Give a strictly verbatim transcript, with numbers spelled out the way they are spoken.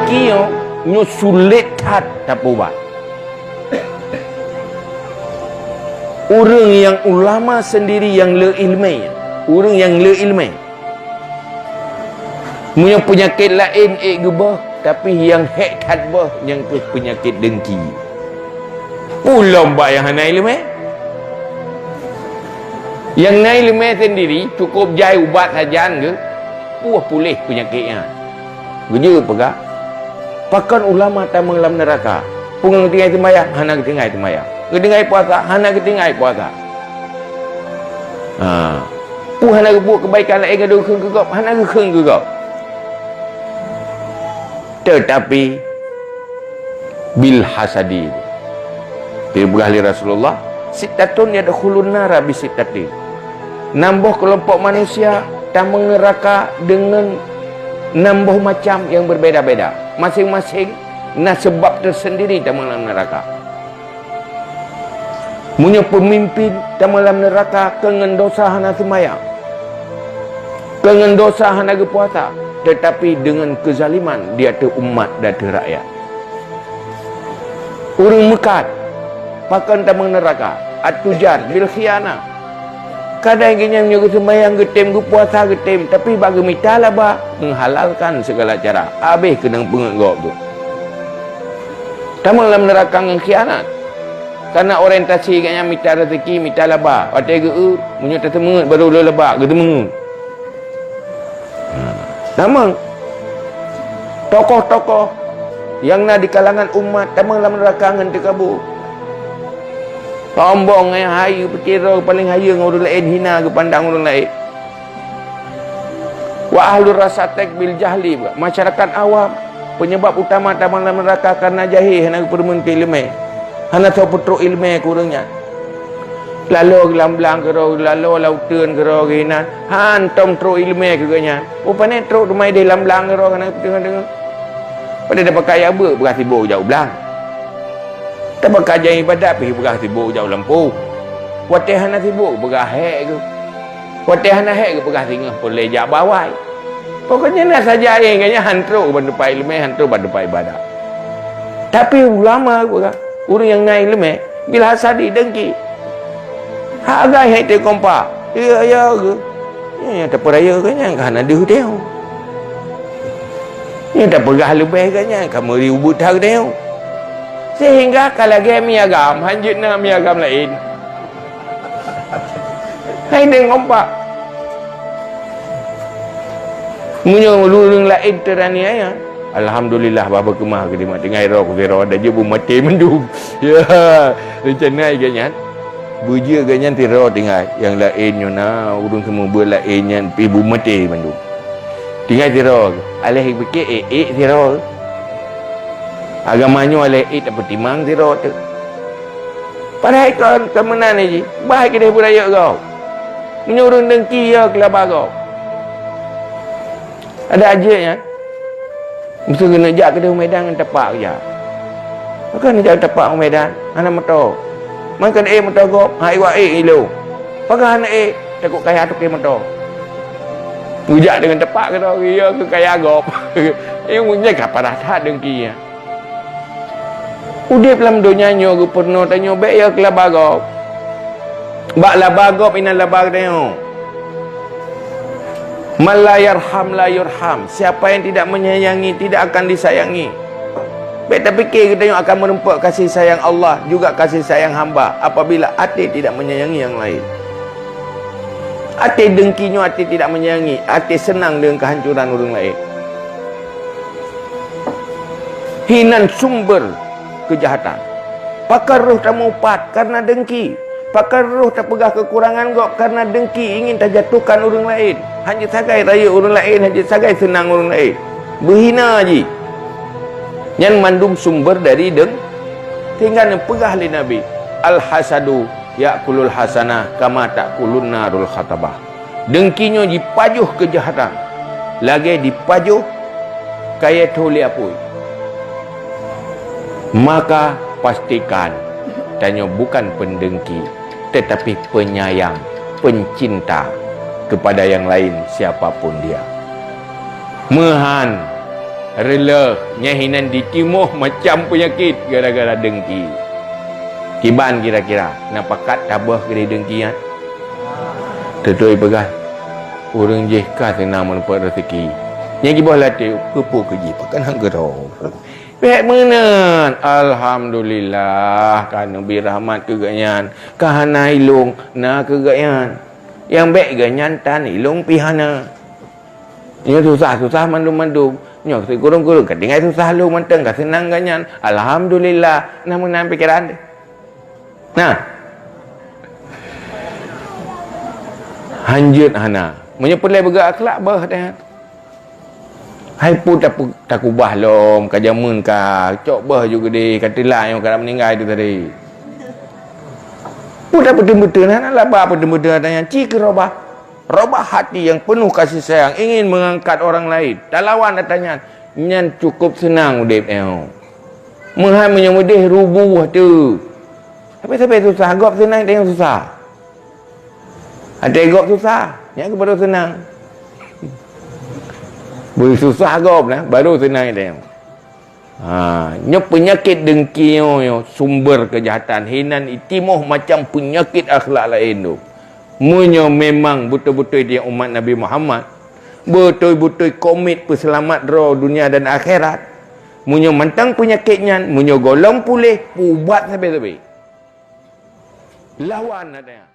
Nyoe, nyoe sulet that tapeubat. Ureuëng nyang ulama sendiri nyang le iéleumé, ureuëng nyang le iéleumé. Meunyoe peunyakét laén ék geuboh, tapi nyang hék that boh nyang kheueh peunyakét dengki. Peue lom bak nyang hana iéleumé? Nyang na iéleumé sendiri cukôp jai ubat sajan geuh, puih puléh peunyakét nyan. Geujeuet peugah, "Pakon ulama tamong lam neuraka? Peue geutinggai seumayang? Hana geutinggai seumayang. Geutinggai puasa? Hana geutinggai puasa. Ha. Peue hana geubuet keubaikan laén geudeungon keu gob? Hana geukheun keu gob." Teutapi bil hasadi. Dipeugah lé Rasulullah, "Sittatun yadkhulun nara bi sittatin." Nam boh keulompok manusia tamong neuraka deungon nam boh macam nyang beubeda-beda. Maséng-maséng na seubab teusendiri tamong lam neuraka. Meunyoe peumimpin tamong lam neuraka keu ngon dosa hana seumayang, keu ngon dosa hana geupuasa, teutapi deungon keuzaliman di ateueh umat, di ateueh rakyat. Ureuëng meukat, pakon tamong neuraka, at-tujar bil khianah. Kadang geuhnyan meunyoe geuseumayang geutem, geupuasa geutem, tapi bak geumita laba, meuhalalkan segala cara, habéh keunong peungeut gob tu. Tamong lam neuraka ngon khianat. Karena orientasi geuhnyan mita rezeki, mita laba. Watée geu-eu, meunyoe taseumeungeut baru le laba, geuseumeungeut. Tamong tokoh-tokoh nyang na di kalangan umat tamong lam neuraka ngon teukabu. Sombong, eh, hai, peuciro paléng hayeue ngon ureuëng laén, hina geupandang ureuëng laén. Wa ahlur rasatek bil jahli, masyarakat awam. Penyebab utama tamong lam neuraka karena jahé, hana geupeurumeun keu iéleumé. Hana soe peutrok iéleumé keu ureuëng nyan. Laloe geulam blang keudroe, laloe lam uteuen keudroe geuh inan, hántom trok iéleumé keu geuhnyan. Peue pané trok teuma idéh lam blang keudroe hana geupeue deungoe-deungoe. Padahai tapakat jak beuet, peugah sibok jak u blang. Tapakat jak iébadat pih peugah sibok jak u lampôh. Watée hana sibok, peugah hék geuh. Watée hana hék geupeugah singoh peureulée jak bak awai. Pokoknya na saja, eh, geuhnyan han trok ban teumpat iéleumé, han trok ban teumpat iébadat. Tapi ulama geupeugah, ureuëng nyang na iéleumé, bil hasadi, dengki. Hak agam hai teukompak, ya, ya geuh. Nyan nyang tapeurayeuk geuhnyan ka hana deuh teuh. Nyang tapeugah leubeh geuhnyan ka meuri ubeut that teuh. Sehingga ka lagée mi agam, han jeuet na mi agam laén. Hai deng kompak. Meunyoe ureuëng laén teuraniaya, alhamdulillah, bah beukeumah keu dimat tinggai roh keu sidroe, ada jeuet beumaté mandum. Ya, rencana geuhnyan. Beujeuet geuhnyan sidroe tinggai. Nyang laén nyoe na ureuëng seumeubeuet laén nyan pih beumaté mandum. Tinggai sidroe, aléh pike ék-ék sidroe. Agama nyoe aléh ék tapeutimang sidroe teuk. Padahai kon, kon meunan jih, bah keudeh beurayeuk gob. Meunyoe ureuëng dengki, ya keulaba gob. Ada jeuet nyan. Meusti keuneuk jak keudeh u Medan ngon tapak jak. Pakon neujak tapak u Medan, hana moto. Man kon ék moto gob, hai wak ék ilong. Pakon hana ék, takot kaya toke moto. Geujak deungon tapak keudroe, ya keu kaya gob. Nyang ka parah that dengki nyan. Udeb lam donya nyoe geupeurunoe tanyoe bék ya keu laba gob. Bak laba gob inan laba tanyoe. Man la yarham la yurham. Siapa yang tidak menyayangi, tidak akan disayangi. Bék tapike geutanyoe akan meureumpok kasih sayang Allah, juga kasih sayang hamba, apabila até tidak menyayangi yang lain. Até dengki nyoe, até tidak menyayangi, até seunang deungon keuhancoran ureuëng laén. Hinan sumber keujahatan. Pakon roh tamupat kareuna dengki. Pakon roh tapeugah keukurangan gob kareuna dengki, ingin tajatuhkan ureuëng laén. Hana sagai rayeuk ureuëng laén, hana sagai seunang ureuëng laén. Beuhina jih. Nyan mandum sumber dari deng-, sehingga neupeugah lé Nabi, "Al-hasadu ya'kulul hasanah kama ta'kulun narul khatabah." Dengki nyoe jipajoh keujahatan, lagée jipajoh kayée tho lé apui. Maka pastikan tanyoe bukan peundengki, tetapi penyayang, pencinta kepada yang lain siapa pun dia. Meuhan Reuloh, nyan hinan jitimoh macam peunyakét gara-gara deungki. Kiban kira-kira, na pakat taböh keudeh deungki nyan? Teutôi peugah, ureuëng jih ka seunang meuneupot raseuki. Nyang jiboh latée, keupeue keu jih, pakon han keudroe. Bék meunan, alhamdulillah, ka neubri rahmat keu geuhnyan, ka hana ilong na keu geuhnyan. Nyang bék geuhnyan tan ilong pih hana. Nyoe susah-susah mandum-mandum. Nyoe sikureueng-kureueng ka tinggai susah lom mantong, ka seunang geuhnyan. Alhamdulillah, na meunan pikeran teuh. Nah. Hanjeuet hana. Meunyoe peureulée beugét akhlak, beuh teuh. Hai peue tape-, takubah lom, ka jameun ka, cok beuh ju geudeh, ka teulat nyoe ka meuninggai tu tadi. Peue tapeuteumeuteuh, hana laba peuteumeuteuh ata nyan, ci keu robah. Robah hati yang penuh kasih sayang, ingin mengangkat orang lain. Talawan ata nyan, nyan cukup seunang udeb nyoe. Meuhan meunyoe meudeh rubuh teuh. Tapi sabe susah, gob seunang, ata nyan susah. Até gob susah, nyan keuh baru seunang. Beususah gob nah, baru seunang ata nyan. Ha, nyoe peunyakét deungki nyoe, nyoe sumber keujahatan, hinan itimoh macam peunyakét akhlak laén tu. Meunyoe memang beutôi-beutôi dia umat Nabi Muhammad, beutôi-beutôi komit peuseulamat droe dunia dan akhirat, meunyoe mantong peunyakét nyan, meunyoe gohlom puléh, peuubat sabe-sabe. Lawan ata nyan.